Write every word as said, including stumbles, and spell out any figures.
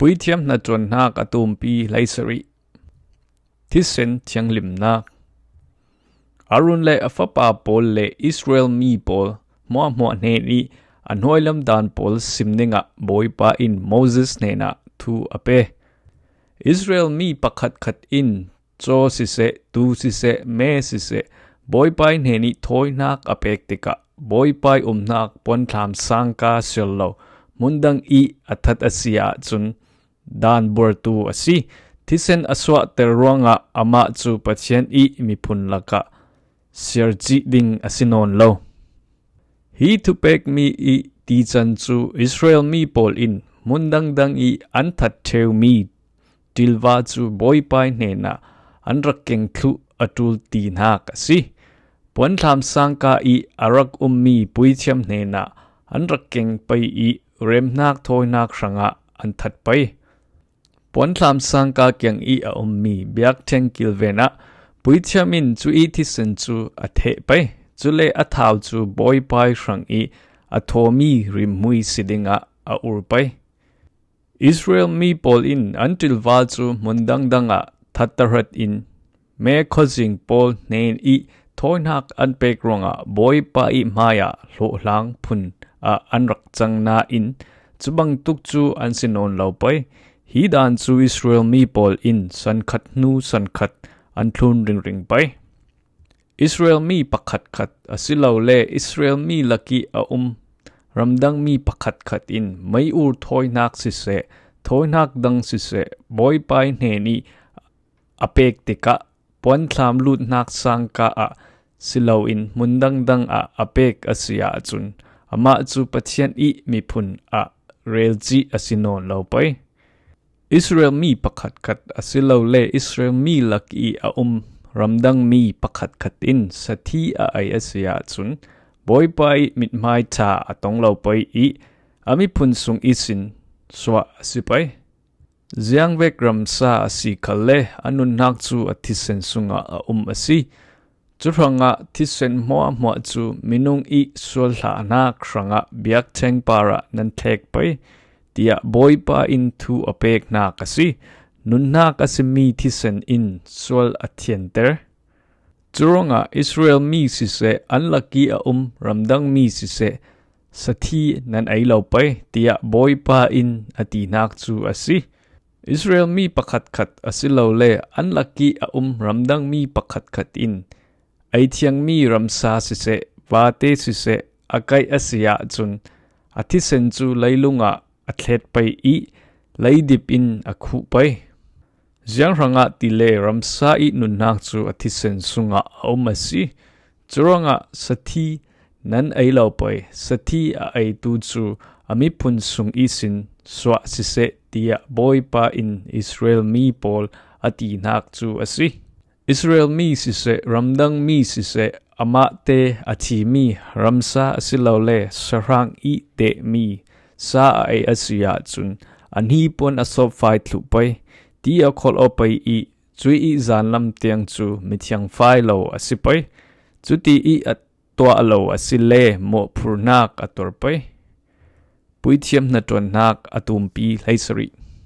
Puithiam hnaṭuanhnak a tumpi hleisarih. Thisen thianghlimnak. Aaron le a fapa pawl le Israel mi pawl hmuahhmuah hnenih a hnuailam dan pawl sim dingah Bawipa in Moses hnenah thu a pe. Israel mi pakhatkhat in caw siseh, tu siseh, me siseh, Bawipa ih hnenih thawinak a pek tikah Bawipa ih umnak puanthlam sangka siar lo hmundang ih a that a si ahcun dan buartu a si. Thisen a suahter ruangah amah cu Pathian ih miphun lakah siar cih ding a si nawn lo. Hi thupekmi ih tican cu Israel mi pawl in hmun dangdang ih an that ṭheumi ṭilva cu Bawipa ih hnenah an rak keng thluh a ṭul tinak a si. Puanthlam sangka ih a rak ummi puithiam hnenah an rak keng pei ih remhnak thawinak hrangah an that pei. Puanthlam sangka kiang ih a ummi biakṭheng kilven ah puithiam in cu ih thisen cu a theh pei. Cule a thau cu Bawipa ih hrang ih a thawmi rimhmui si dingah a ur pei. Israel mi pawl in an ṭilva cu hmun dangdang ah that tahratin me khuazing pawl hnen ih thawinak an pek ruangah Bawipa ih hmaiah hlawhhlang phun ah an rak cang nain cubangtuk cu an si nawn lo pei. Hi dan cu Israel mi pawl in sankhat hnu sankhat an thlun ringring pei. Israel mi pakhatkhat asilole Israel mi lakih a um ramdang mi pakhatkhat in mei-ur thawinak siseh, thawinak dang siseh, Bawipa ih hnen ih a pek tikah puanthlam lutnak sangka ah si loin hmun dangdang ah a pek a si ahcun amah cu Pathian ih miphun ah rel cih a si nawn lo pei. Israel mi pakhatkhat asilole Israel mi lakih a um ramdang mi pakhatkhat in sathi a ei a si ahcun Bawipa ih mithmai ṭha a tong lo pei ih a miphun sung ihsin suah a si pei. Ziangvek ramsa a si khalle a nunnak cu a thisen sungah a um a si. Cuhrangah thisen hmuahhmuah cu minung ih sualhlahnak hrangah biakṭheng parah nan thlek pei, tiah Bawipa in thu a peknak a si. Nunnak a simi thisen in sual a thianter. Curuangah Israel mi siseh, an lakih a um ramdang mi siseh, sathi nan ei lo pei, tiah Bawipa in a tinak cu a si. Israel mi pakhatkhat asilole an lakih a um ramdang mi pakhatkhat in ei thiangmi ramsa siseh, vate siseh, a kaih a si ahcun a thisen cu leilung ah a thlet pei ih leidip in a khuh pei. Zianghrangah tile ramsa ih nunnak cu a thisen sungah a um a si. Curuangah sathi nan ei lo pei, sathi a eitu cu a miphun sung ihsin suah siseh, tiah Bawipa in Israel mi pawl a tinak cu a si. Israel mi siseh, ramdang mi siseh, amahte a thimi ramsa asilole sahrang ih tehmi sa a ei a si ahcun a hnipuan a sawpfai thluh pei, ti a kholh aw pei ih cuih ih zanlam tiang cu mithiang fai lo a si pei. Cuti ih a tuah lo a si le mawhphurhnak a tuar pei. Puithiam hnaṭuannak a tumpi hleisarih.